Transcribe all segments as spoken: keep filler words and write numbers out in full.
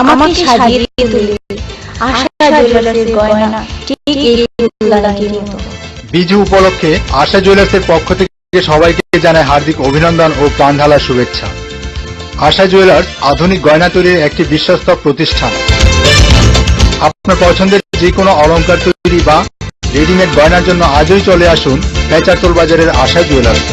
আমাকে সাজিয়ে তুলে আশা জুয়েলার্সের গয়না, ঠিক এই ফুলদানিটির মতো। বিজু উপলক্ষে আশা জুয়েলার্সের পক্ষ থেকে সবাইকে জানাই হার্দিক অভিনন্দন ও প্রাণঢালা শুভেচ্ছা। আশা জুয়েলার্স আধুনিক গয়না তৈরির একটি বিশ্বস্ত প্রতিষ্ঠান। আপনার পছন্দের যে কোনো অলংকার তৈরি বা রেডিমেড গয়নার জন্য আজই চলে আসুন পেচারতল বাজারের আশা jewellers.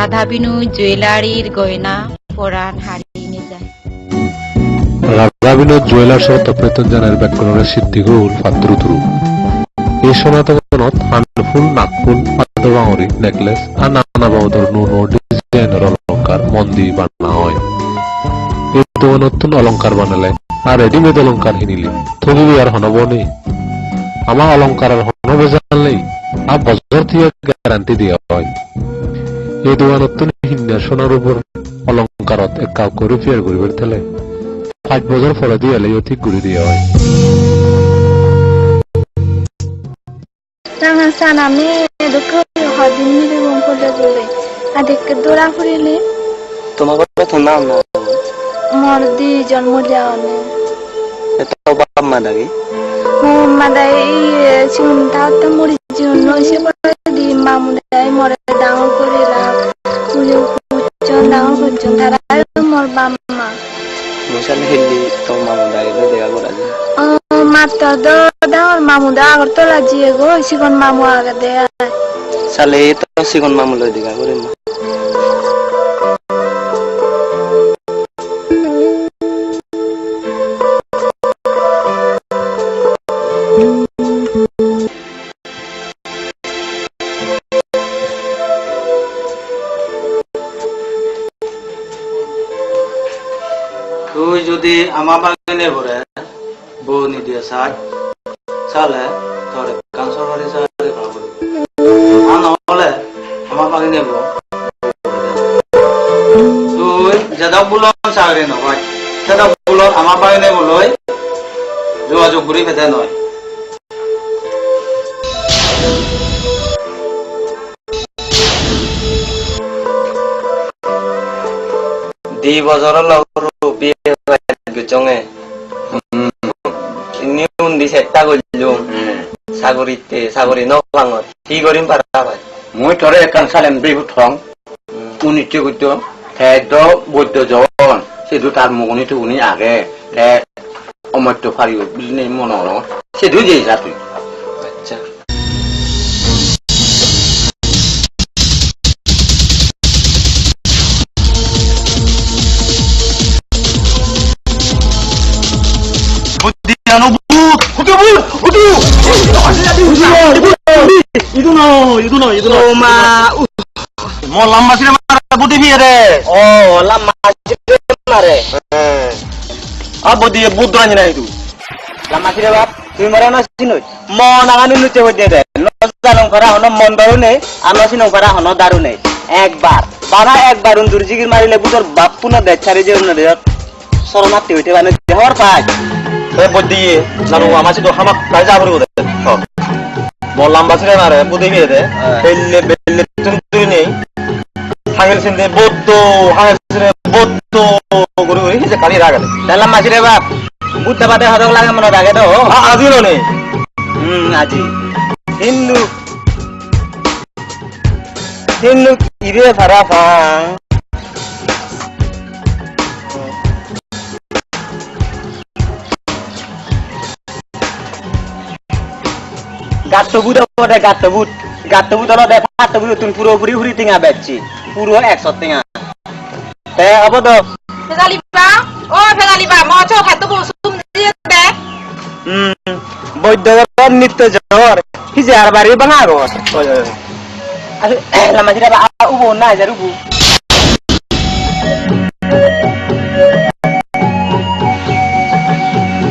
Radha Binu Jewellery-r goyena poran hari nejai. Radha Binu Jewellers-ot opreton janai bekkunore siddhi gorong patturu turu. Ei sona doganot hanful, nakful, paddo bangori, necklace ar nana babodor nuo nuo design-or olongkar mon di bana oi. Ei doganottun olongkar banale ar readymade olongkar hinile thogibar hono bo nei. Ama olongkarar hono bejal nei, ar bojor tiye guarantee diye oi. Ei doganottun hinne sona rubor olongkarot ekka ekka repair guribar thele pach bojor poredi eleyo thik guri diye oi. Ranga san ami edokke hodin niribong pole pole. Adekke dora purile. Toma ghore to nam na? Mor dijon mori agonne. E to bap ma dagi? Mo bap ma dagi iye sigun thagotte mori jeyonnoi, se poredi mamu dagi more dangor gurilak. Pujo gocchon, dangor gocchon, tarayo mor bap ma. Mui sale hille to mamu dagi loi dega gora jai. O, mattor do dangor mamu do Agartala jiyegoi, sigon mamu agede ai. Sale to sigon mamu loi dega gurim. Tui jodi ama baginebore bou nidiye saj, sale tor ekkan sorkari sagori pabo. Ar no ole ama baginebo tui jedok bulon sagori no pai, sedok bulon ama bagineboloi jogajog guri pede noi. Di bojor olo guru biye gocchonge. Hmm. Inni undi chesta gollung. Hmm. Sagoritte, sagori no pangor. Hi gorim para pai? Mui tore ekkan salem bibut hong. Hmm. Unnisso gotto. Te do boiddo jon. Sidu tar muguni tuguni age. Te Omoitto paribo bilinei mone gorongor. Sedu jei ja tui. Accha. Bodi ano but, hudu but, hudu. Idu no, idu no, idu no. Oma, Mo lamba sire mare budi piye de. O, lamba sire mare. He. A budi but dora ni na idu. Lamba sire bap, tui more no sinoj. Mo nangani nutte boi de de. No janong para hono mondor nei, ano sinong para hono daru nei. Ekbar, bana ekbar undur jigir marile butor bap puno dej sari je unno de. Soro matti uite bana je hor pai. E boi diye, nanu ama sidu hamak kai ja buri ude. Ho. Mo lamba sire mare, budi biye de. He. Belle, belle tun tun nei. Hangel sinde botto, hangel sinde botto, guri guri hije kali ragade. Te lamba sire bap, butta bade hodok lage mone rage do. A, aji lo nei. Hmm, aji. Hindu. Hindu ibe parapang. Gatto but obode, gatto but. Gatto but olode patto buttun puro puri huri tenga bejje. Puro ekso tenga. Te obo do. Pejali ba, o Pejali ba, mo chok hetto guru sum diye de. Hmm, boiddo gor nitto jor. Hije ar bari banga gor. Oi, oi, oi. Asu, lama jira ba, a, ubo na jar ubo.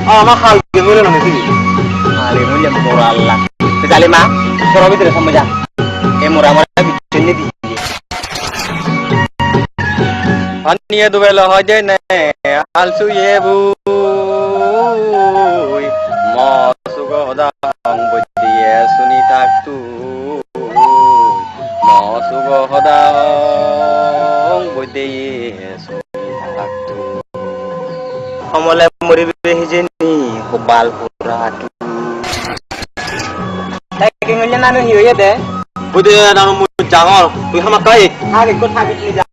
Ama hal ge mure na mesi. Ale mule mora Allah. Pejali ma, soro bidire somoja. E mora mora bichon ni di. Aniye dubelo hoide ne, alsuye bui. Mo sugo hoda hong boidiye suni thak tui. Mo sugo hoda hong boidiye suni thak tui. Homole muribe hijeni hobal pura tu. Tey ki hoile nanu hi hoye de? Budi nanu mui jangor, tui hamakkai. Thak ekko thak ekko ja.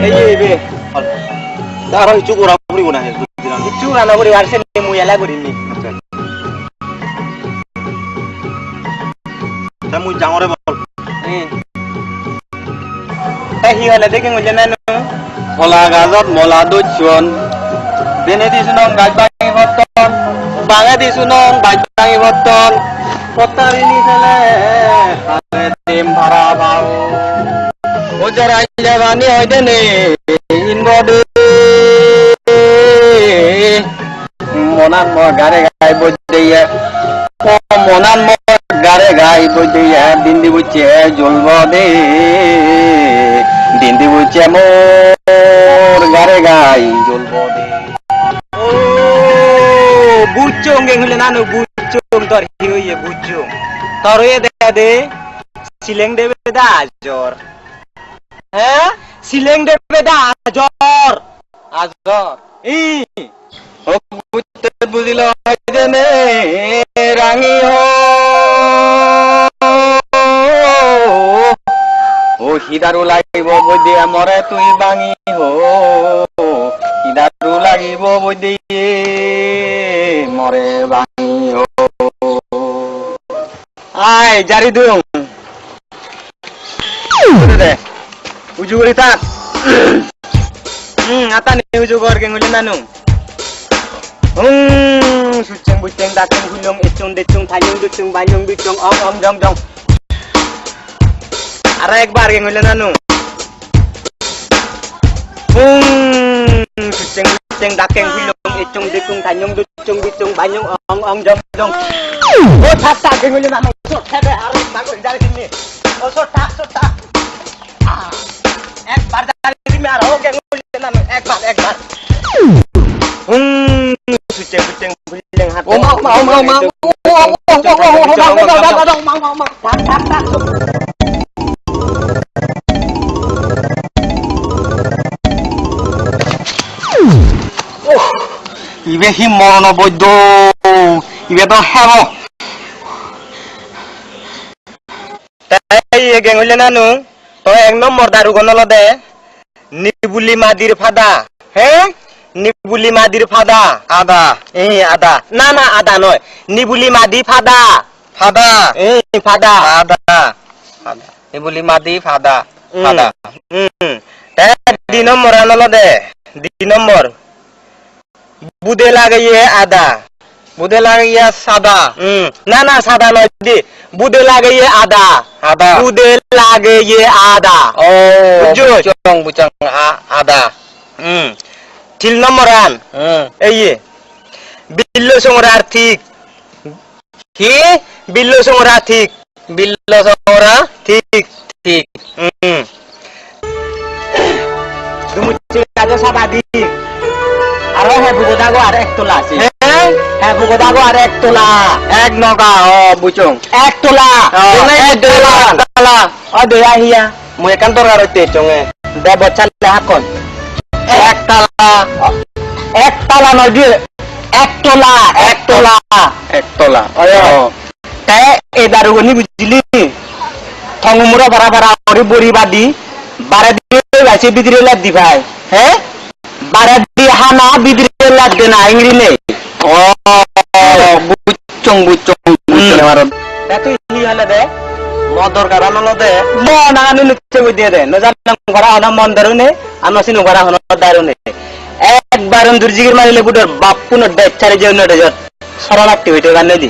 Ei ye ibe. Da aro hissu gora puribo na he, budi nanu. Hissu gora no puribo, ar seni mui ele gurim ni. Te mui jangore bol. Hmm. Te hi hole de ki mujhe nanu? Hola gajot mola docchon. Denedi sunong gaj bangi potton. Bangedi sunong gaj bangi potton. Pottarini sele hare dim para pao. O jara ile bani hoide ne inbode. Monan mor gare gai bojjeye. O monan mor gare gai bojjeye. Dindi bucche jolbo de. Dindi bucche mor gare gai jolbo de. O bucchong, geng hule nanu bucchong, tor hi oye bucchong? Tor oye de de sileng debe da ajor. He? Sileng debe da ajor. Ajor. I. O butte bujilo hoide ne rangi ho. O hidaru lagibo boide more tui bangi ho. Hidaru lagibo boide more bangi ho. Ai, jari dung. Uju de. Uju guri tak. Hmm, atani uju gor geng uli nanu. Hmm, suceng buceng dakeng hulung ecung decung thanyung ducung banyung ducung ong ong jong jong. Aro ekbar geng uli nanu. Hung, suceng, suceng, dakeng, hilong, icung, dikung, tanyung, ducung, bicung, banyung, ong, ong, jong, jong. O, thak, thak, geng uli nanu, sot, thebe, aro, magun, jari, sini. O, sot, thak, sot, thak. Ah, ekbar, jari, sini, aro, geng uli nanu, ekbar, ekbar. Hung, suceng, suceng, O ma, o ma, o ma, o ma. Ibe hi morono boiddo? Ibe do hebo. Te iye geng hoile nanu, to ek nombor darugan olode nibuli madir pada. He? Nibuli madir pada. Ada. Eh, ada. Na, na, ada noi. Nibuli madi pada. Pada. Eh, pada. Pada. Pada. Nibuli madi pada. Hmm. Pada. Hmm. Te di nomboran olode, di nombor. Bude lageye ada. Bude lageye sada. Hmm. Na, na, sada noi di. Bude lageye ada. Ada. Bude lageye ada. Oh, bujjo? Bujjong, bujjong. A-, ada. Hmm. Tin nomboran. Hmm. Eye. Billo songora thik. Hi? Billo songora thik. Billo songora thik, thik. Hmm. Dumuchche ajo sabadi. Aro he bugo dago aro ek tola ase. He? He bugo dago aro ek tola. Ek noga, o, bujong. Ek tola. O, ek tola. Ek tola. O, doya hiya. Mui ekkan dorkar otte ecchonge. De boccha le hakkon. Ek tala. Ek tala noi di. Ek tola, ek tola. Ek tola. Oyo. O. Te e darugani bujili. Thong umuro bara bara guri buri badi. Baredi oi gai se bidire led di pai. He? Baredi hana bidire led de na ingri nei. O, bujong, bujong, bujong. Hmm. Te tui hi hole de? Mo dorkaran olode, mo nangani nucche goi diye de. No janong gora hono mondor une, ar no sinong gora hono dar une. Ekbar undur jigir marile budor bappuno dej sari je unno dejot. Sora latti hoite ganne di.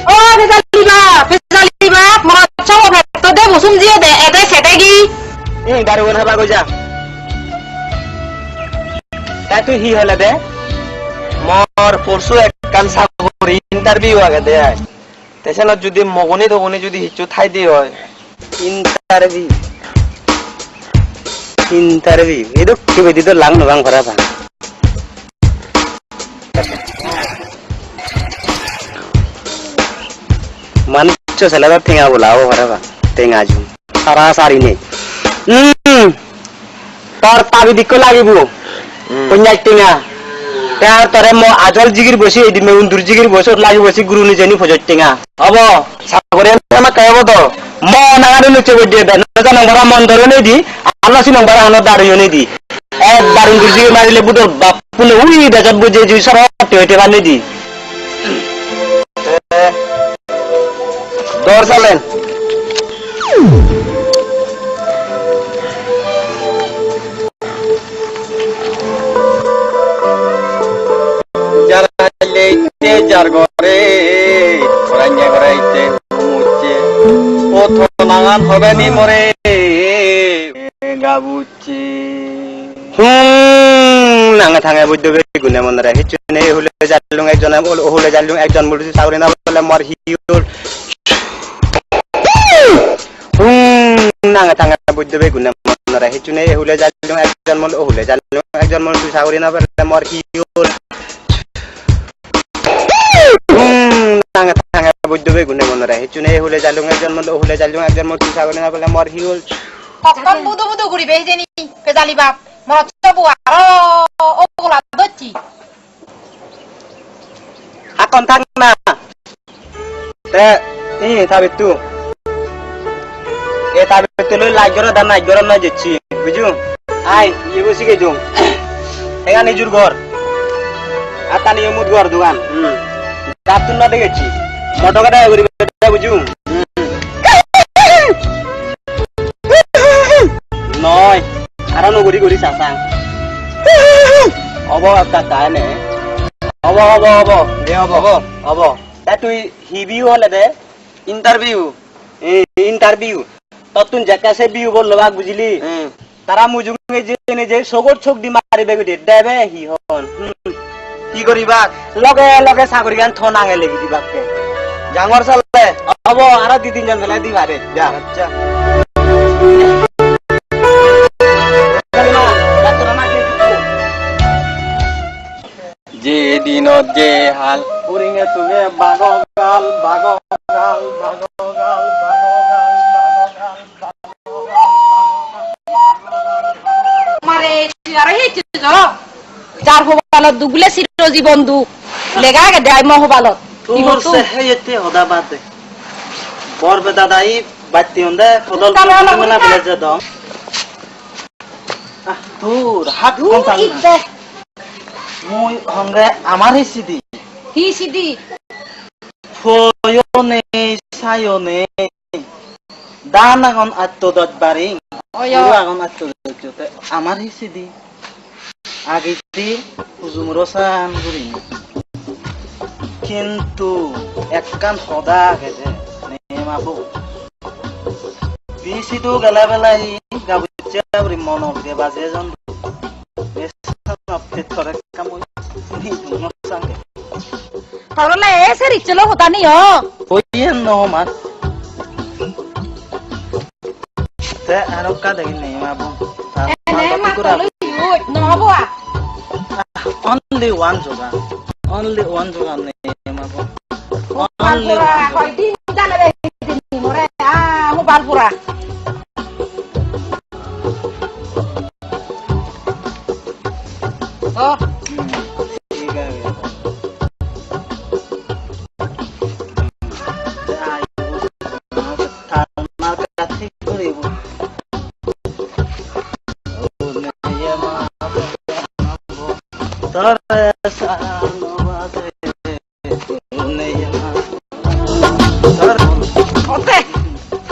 O Pejali bap, Pejali bap, mor chongo phetto de musum jiye de, ede sede gi? Hmm, darugan haba goi ja. Te tui hi hole de? Mor porsu ekkan sagori interview agede ai. Te senot judi mogoni togoni judi hissu thai de oi, Interview. Interview. Ei dokke bedi do lang no bang parapang. Manuccho sele do tenga bola obo parapang. Tenga jum. Sara sari nei. Hmm. Tor tabit ikko lagibo. Hmm. Ponjaj tenga. Te ar tore mo ajol jigir bosi, edi me undur jigir bosi, ot lagibo si guru nijeni pojoj tenga. Obo, sagori hamakkai obo do. Mo nangani nucche bojje da. No janong bara mon doro nei di. Alla sinong bara hano daru yo nei di. Ekbar undur jigir marile budor bap pune ui dejot bojje jui soro te te bani di. Dor salen. Jar aile itte jar gore, goranye gore itte mucche. O to nangan hobe ni more, gabucche. Hmm, nange thange buddo begune monore hicchu nei, hule jallung ekjone hule jallung ekjon mulusi sagori na pele mor hi ol. Hmm, nange thange buddo begune monore hicchu nei, hule jallung ekjon mul-, hule jallung ekjon mulusi sagori na pele mor hi ol. Hmm, nange thange buddo begune monore hicchu nei, hule jallung ekjon mul-, hule jallung ekjon mulusi sagori na pele mor hi ol. Hokkon budo budo guribe hijeni, pejali bap. Morot sobo aro ogola docchi. Hakkon thang na. Te, i, tabittu. E tabittu loi laj goro da naj goro noi jecchi, buju? Ai, iye bo sige jong. Engani jur gor. Attani yo mut gor dogan. Hmm. Dattun no degecchi. Moto gada guri beda, buju? Hmm. Noi. Aro no guri guri sasang. Obo ekka kaine. Obo, obo, obo. De obo. Obo. Obo. Ta tui hi view hole de? Interview. Eh, interview. Tottun jekka se view bollo bak bujili. Hmm. Tara mujunge jene je sogor sog di mari begi de debe hi hon. Hmm. Hi guribak? Loge loge sagorigan to nange legi dibakke. Jangor sale. Obo aro di tinjon bele di pare. Ja. Accha. Je dinot je hal, uringe tunge bago gal, bago gal, bago gal, bago gal, bago gal, bago gal. Mare, tui aro hecche jo? Jar hobalot duk bile siro jibon duk. Lega agede ai mo hobalot. Hi tur gottum? Se heyette hoda bad de. Bor be dada i batti honde, hodol tara tara mela tara bile jadon. Ah, dur, hat. Dur, kon tang na. Itte. Mui honge amar hi sidi. Hi sidi? Poyo nei, sayo nei. Dan agon atto doj baring. Oyo. Guru agon atto doj te amar hi sidi. Agedi hujumuro san gurinei. Kintu ekkan hoda agede, Neyama bo. Bisi do gele bele hi gabucche guri monot ge baje jon. Esan otte tore kamui ni no sange. Tarole e seri chelo hoda ni o. Oye no mar. Te aro ekka degin nei ma bo. Ene ma tolo yut, no obo a? Only one joga. Only one joga nei ma bo. Only one joga. Hoi din jane de din more. Ah, Gopalpura. Oh. Hmm, thik age.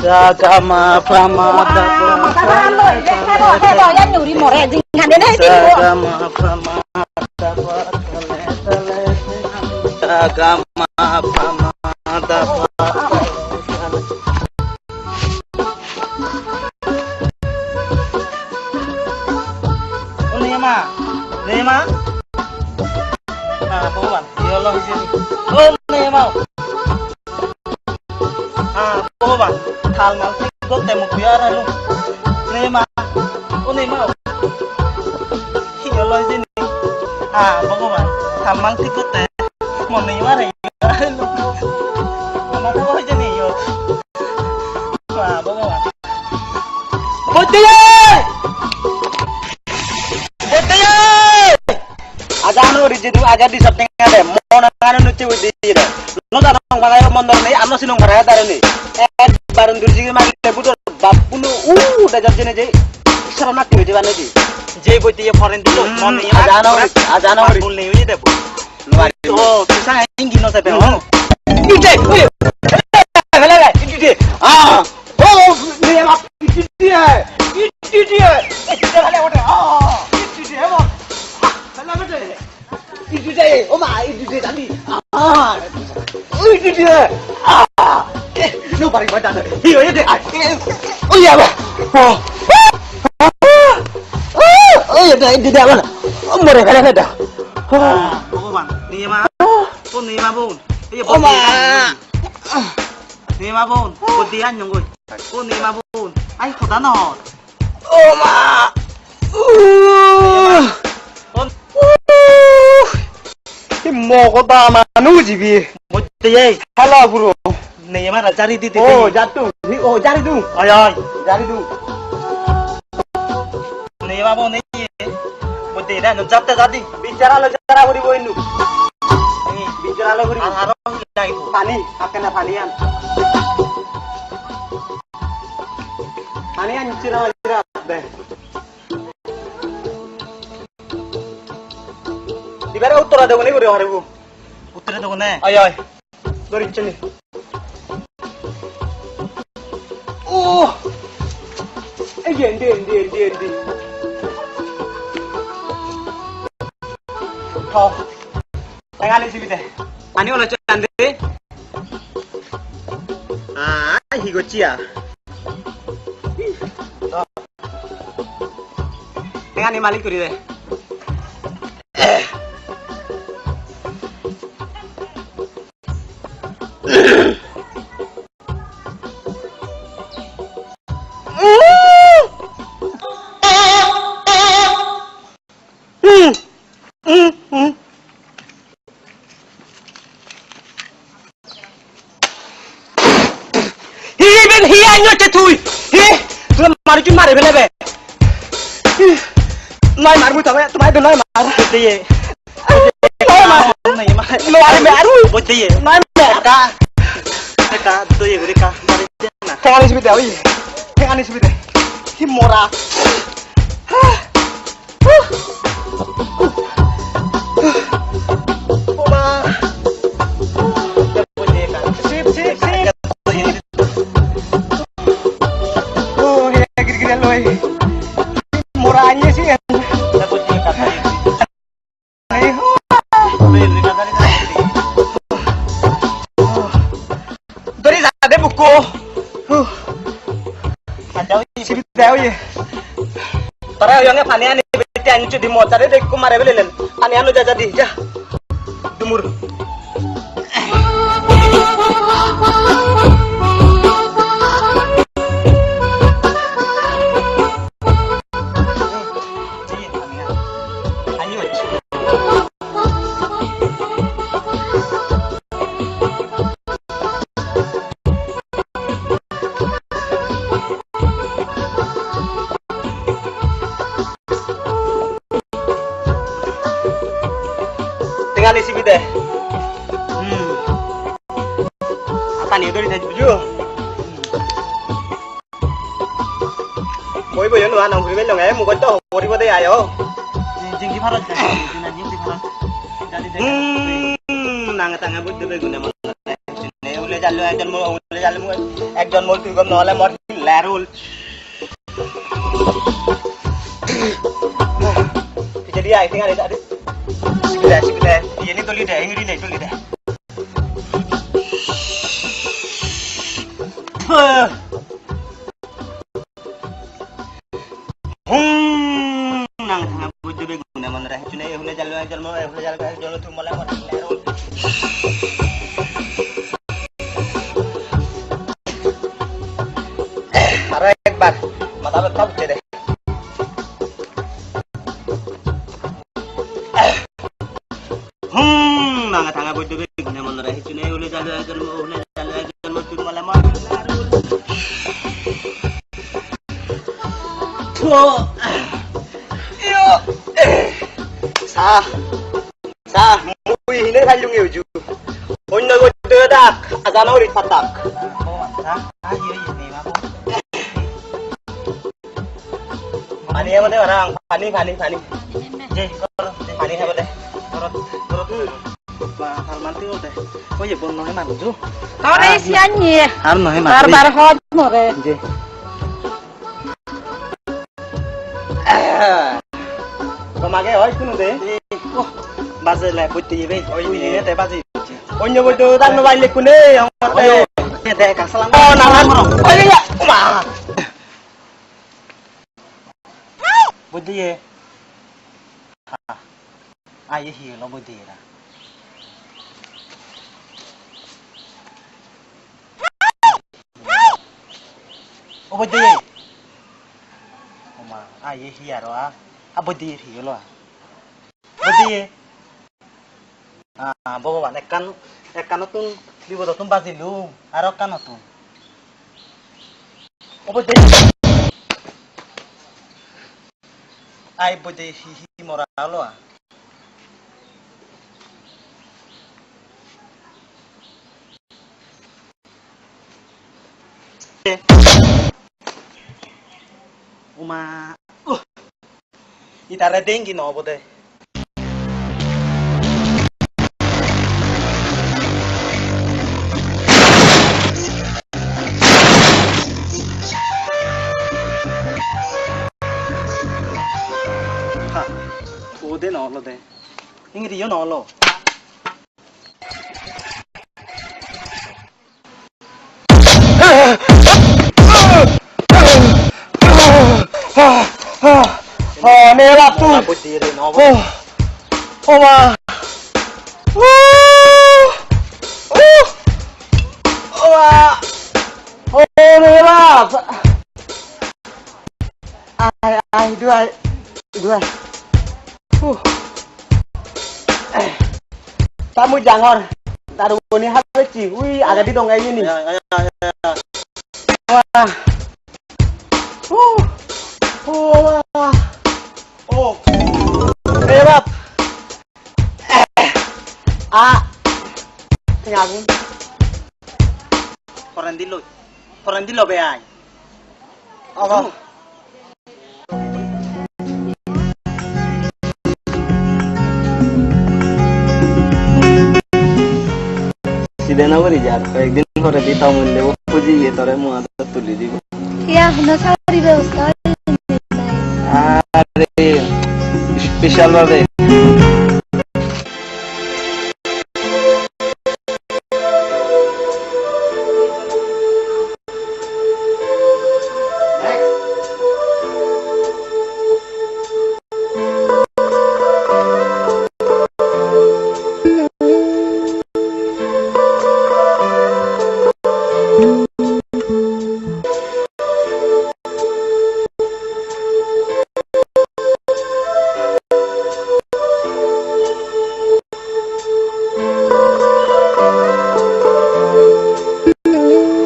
Sa ga ma pa ma da pa. Sa ga ma pa ma da pa. Sa ga ma pa ma da pa. O Neyama, Neyama. Ah, Bhogoban, hi olo hijeni? O Neyama. Ah, Bhogoban, thal mal thik gotte mui ar anu. Nei ma, o nei ma. Hi olo hijeni? Ah, Bhogoban, sammang thik gotte. Mo nei ma re. Mata hijeni iyot. Ah, Bhogoban. Botte ye! Botte ye! Aja ano ri jidu aja di sab tenga de. Mon ano nuche udi de. No jano bana yo mon dor nei, ano sinong bana dare nei. Ekbar undur jigi mari le budor bap bunu u da jab jene je. Sara na kiri jiban nei. Je botte ye foreign dilo, Hmm, mon nei. Aja ano ri, aja ano ri. Bul nei udi de. Nuari. Oh, tu sang ingi no te pe, oh. Ije, uje. Hele, hele, ije. Ah. Oh, ni ma, ije. Ije. Ije hele ote. Ah, ije, ma. Hele ote. Ije, o ma, ije, dadi. Ah. Ije. Ah. Eh, no bari ba dada. Iyo, iyo de. Ah, eh. Oh, iya, ba. Oh. Oh, iya, da, ije, da, ba. Oh, more hele, hele da. Ah, Bhogoban, niye ma. Oh. O nei ma bon. Ei O ma. Botte an. Nei ma bon. Botte an nyongoi. O nei ma bon. Ai hoda no hor. O ma. Uh. Bon. Uh. Hi mogo da manuj ibe. Botte ei. Hala puro. Nei ma ra jari di di. Oh, jattu. Hi, oh, jari du. Oi, oi. Jari du. Nei babo nei. Botte ida no jatte jadi. Bichara lo jara guribo indu. Ni bichara lo guribo. Ar aro hilai. Pani, akkena pani an. Pani an chira chira de. Ibare uttore degoni guri haribo. Uttore degone? Oi, oi. Dori chini. Oh! Ei, endi, endi, endi, endi. Tho. Tenga ni sibi de. Ani olo chan de. Ah, hi gocchi a? Tho. Tenga ni malik guri de. Hi, iben hi anyotte tui? Hi? Tui manuj mari fele be. Hi? Noi mar mui tome, tomare do noi mar. Botte ye. Noi mar. Noi mar. Noi mar. Botte ye. Noi mar. Ekka. Ekka, doye guri ekka. Tenga ni sibi de, oi. Tenga ni sibi de. Hi mora. Sip, sip, sip. Oh, he, giri, giri, loi. Mora anye si. Dori ja de bukko. Huh. Sibit de oye. Tara oyonge pani ani bete ani chudi mo tare de ko mare belelen. Pani anu ja ja di ja. Dumur. Tenga ni sibi de. Hmm. Atani dori thai bujo. Boi boi no anong guri belong e, mugot to hobor ibo de ayo. Jinggi parot, jinggi parot. Hmm, nang tanga budde begune mon. Ne ule jalo ekjon mo, ule jalo mo, ekjon mo tui gom no ole mor lerul. Jadi ai tinggal ada. Sibida, sibida. Ini tuli de, ini tuli de. Huh. Hum, nang thang bujjo be gune mon re. Chune hule jalo, jalo, hule jalo, jalo, tu mole mon. Aro ekbar mada betta utte de. Hmm, manga tanga boiddo be, gune monore hissu nei, ule jalo ek jonmo, ule jalo ek jonmo, tun mala ma. Thuo. Yo. Sa. Sa, mui hine sallunge uju. Onno boiddo dak, aja no uri patak. Pani hebo de parang, pani, pani, pani. Je, kor, pani hebo de. Kor, kor. Ba, hal manti hebo de. Oye, bon nohe manuj. Tore sianni. Ar nohe manuj. Bar bar hot more. Je. Tomage oi kunu de. Oh, baje le boiddo ye be. Oi ni ne te baje. Onno boiddo dan no baile kune, amar te. Oye, de ka salam. Oh, na, na. Oye, ya, ma. Boiddo ye. Ha. Aye hi holo boiddo ye na. O boiddo ye. O ma, aye hi aro a. A boiddo ye hi holo a. Boiddo ye. Ah, Bhogoban, ekkan, ekkanottun bipodottun bajilung, aro ekkanottun. O boiddo. Ai boiddo hi, hi mora holo a. Uma. Uh. Itare dengi no obode. Ha, ode no olode. Ingiri yo no olo. Oh, ne bap tu. Oh, oh ma. Oh, oh. Oh ma. Oh, ne bap. Ai, ai, duai, duai. Huh. Ta mui jangor. Daru goni habecchi. Ui, agedi dong iyeni. Ya, ya, ya, ya. Wah. Huh. Oh, wah. Oh. Eh, bap. Ah. Ngagung. Korendi loi. Korendi lobe ai. Obo. Side no guri jar, koyekdin pore di ta mulle bo pujiye tore mui adot tuli dibo. Iya, hono sagori bebosta oye ni nai? Are, special bhabe.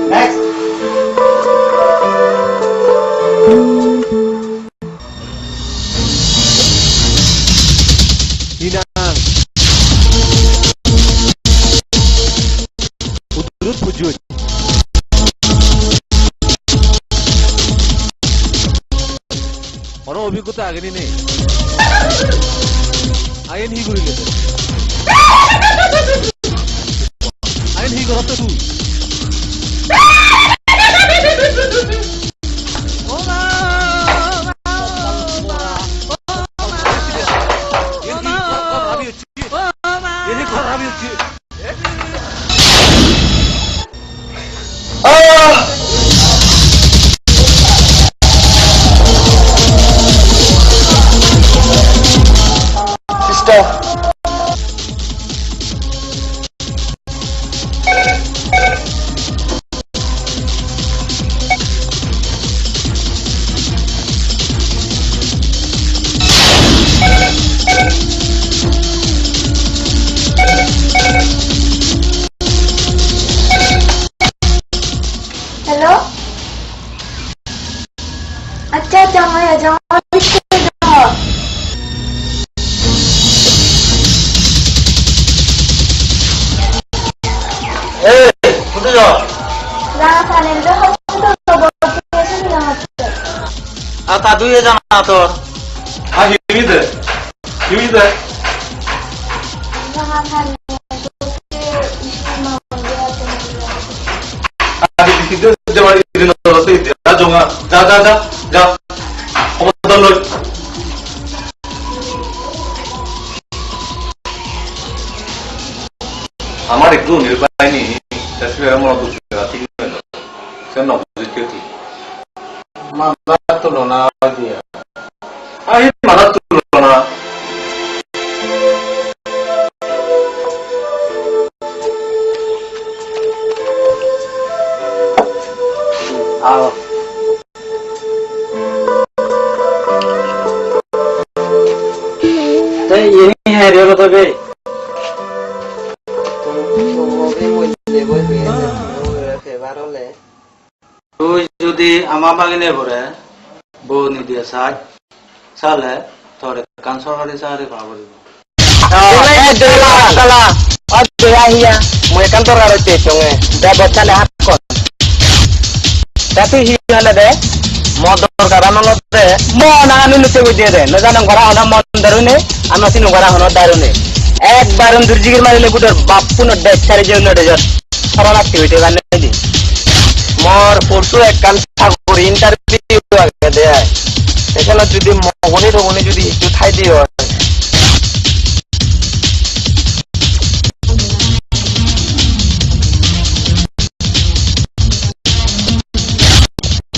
Next. Hi nang? Hudurot pujoj. Hono obhiggota age ni nei? Ayen hi gurile? Ayen hi gorotte tui? O ma, o ma, o ma, o ma. Iyen hi gorotte? Iyen hi gorotte? Ah! Sister. Accha, jongoi, jongoi, jongoi. Ei, hudu jo? Ranga Phanendo hospital-ot bhorti ase, ranga phanendo. Ar ta dui jana tor? Ar hi hoide? Hi hoide? Ranga Phanendo. Adi kide jawai iri no rosei iri. Ja jonga. Ja, ja, ja, ja. Khobor dor loi. Amar ekku nirbai nei. Jasi amar dukh thik noi. Sen no bujhite thik. Madha tulona diya. Ahi madha tulona. Ao. Te yeni heri olo tobe. Tobe moi lebo be. Febar ole. Tui jodi ama baginebore bou nidiye sas, sale tor ekkan sorkari sagori pa poribo. Oh, eh, sala, sala. Oh, de ahiya. Mui ekkan dorkar hotte tonge. De bochale hakkon. Ta tui hi hole de? Mo dorkar an olode. Mo na anu nute bujje de. No jano gora hono mon darune, ama sinu gora hono darune. Ekbar undur jigir marile budor bappu no de sari je no de jor. Sora lagte hoite gane di. Mor porsu ekkan sagori interview agede ai. Ekhane jodi mogoni togoni jodi hissu thai de oi.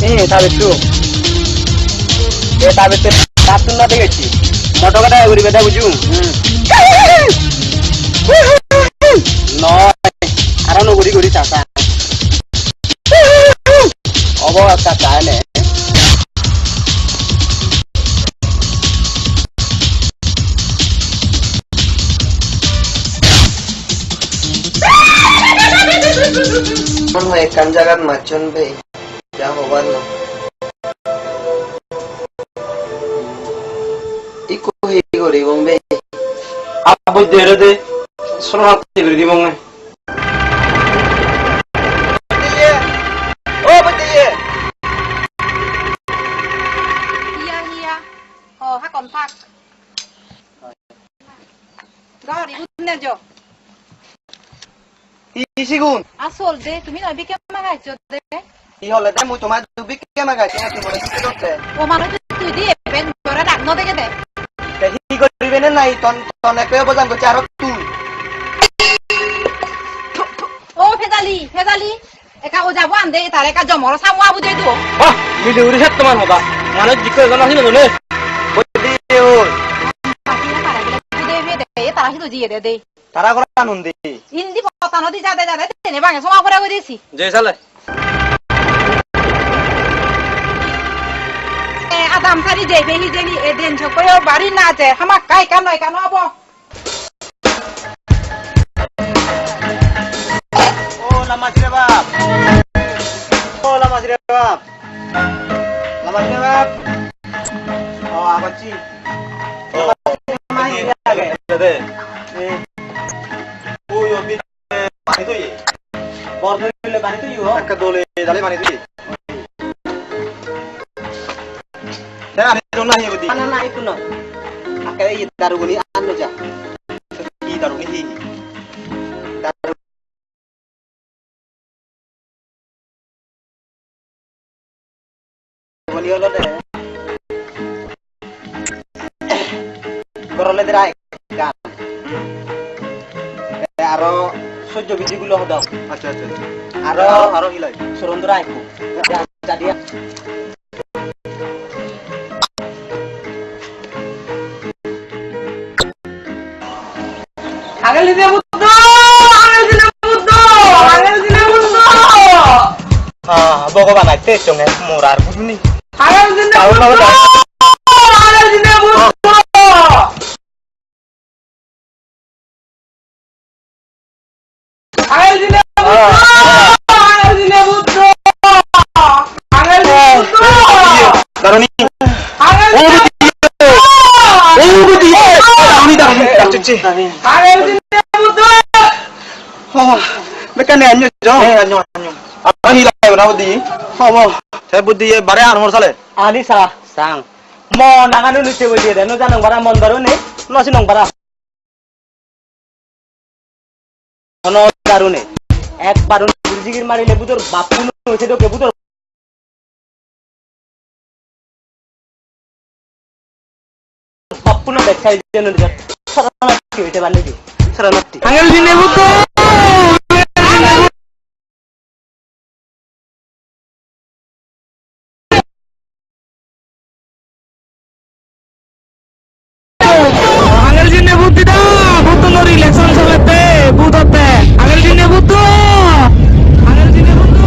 Eh, ta bittu. Eh, ta bittu. Tattun no degecchi. Moto gada guribe de buju. Hmm. Noi. Aro no guri guri tata. Obo ekka ta ene. Mon hoi ekkan jagat macchon bei. Ja hobar no. Ikko hi guribong be? Abbo dere de, solo hatti guri dibong ne. O bediye. Hiya, hiya. Ho, hakon thak. Gari gunne jo. Hi sigun? Asol de, tumi noi bikke maga eccho de. Hi hole de, mui tomar bikke maga eccho, tumi more bikke dotte. O manuj tui di eben, tore dak no dege de. Te hi goribe ne nai, ton, ton ekko bojan gocche aro tui. O Pejali, Pejali. Ekka ojabo ande, tare ekka jomoro samuo abu de do. Bah, mili uri set tomar hoda. Manuj jikko ejon asi no jone. Bodi oi. Mati na tare bile bude be de, tara sidu jiye de de. Tara gora anundi. Indi potano di jade jade, tene bange soma pore goi desi. Je sale. E, adam sari je be hijeni, e den sokko yo bari na je, hamakkai ekka noi ekka no obo. O Lamasre bap. O Lamasre bap. Lamasre bap. O, agocchi. O, Lamasre bap. Dede. Eh. Ui, o bit-, pani toye. Bor dole pani toye, o. Ekka dole dale pani toye. Te ani dong nahi ebodi? Na, na, na, ekku no. Akke ei daru guni anno ja. Ei daru guni hi? Daru guni olode. Gorole dera ekkan. Te aro sojjo biji gulo hodok. Accha, accha, accha. Aro, aro hi loi? Surundura ekku. Jadi. Angel dine Buddho, angel dine Buddho, angel dine Buddho. Ah, Bhogoban atte ecchonge, mor ar buduni. Angel dine Buddho, angel dine Buddho. Angel dine Buddho! Angel dine Buddho! Angel dine Buddho! Daroni, Amen. Amen. Baba, bekkani anyo jo. He, anyo, anyo. Aro hi lagebo na buddhi? Hobo. Te buddhi ye bare ar mor sale. Ani sa. Sang. Mo nanganu nite buddhi de, no janong bara mon daru ne, no sinong bara. Hono daru nei. Ekbar un jigir marile budor bappu no hoise dokke budor bappu no dekhai jeno jat. Saranatti hoite bani di. Saranatti. Angel jine buddho. Angel jinne vote dida, vote no election solette, vote otte. Angel jinne vote do, angel jinne vote do.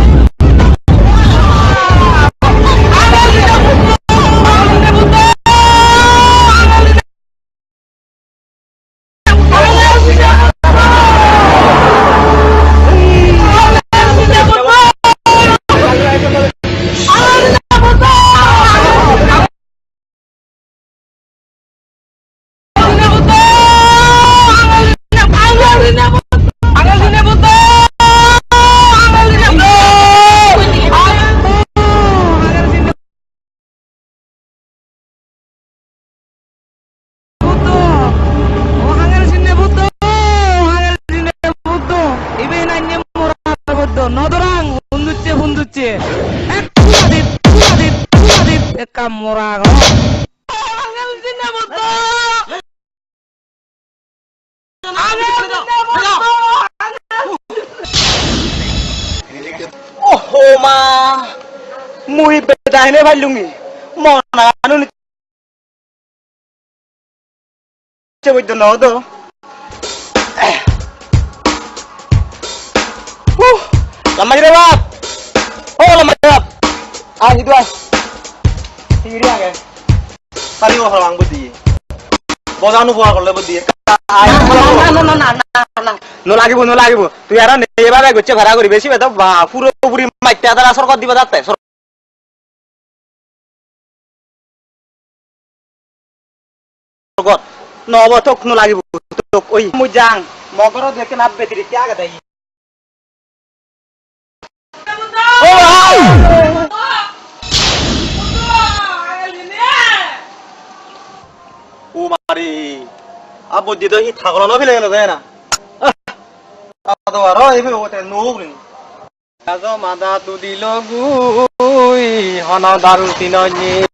Buddho, o hangel sinne Buddho, hangel sinne Buddho, ibe nanye mora Buddho, nodorang, hunducche, hunducche, ek pura dit, pura dit, pura dit, ekka mora go. O hangel sinne Buddho. Oho ma, mui beda hene pailungi. Mona anu ni cheboi do no do. Huh, lama jire bap. Oh, lama jire bap. Ah, hidu ah. Hiri age. Sari o halang bodi. Bojan upokar gorle bodi. Ai, na, na, na, na, na, na, na. No lagibo, no lagibo. Tui aro ne ebabe gocche para goribe, sibe to ba, puro puri matte adara sorgot diba jatte. Sorgot. No obo, tok no lagibo, tok oi. Mui jang, mo goro dekke na betiri te agede. O mari, a bojje do hi thagolo no pile gelo de na. Ah, ado aro ei pebo te no ugure. Gajo mada tudilo gui, hono daru tinoni.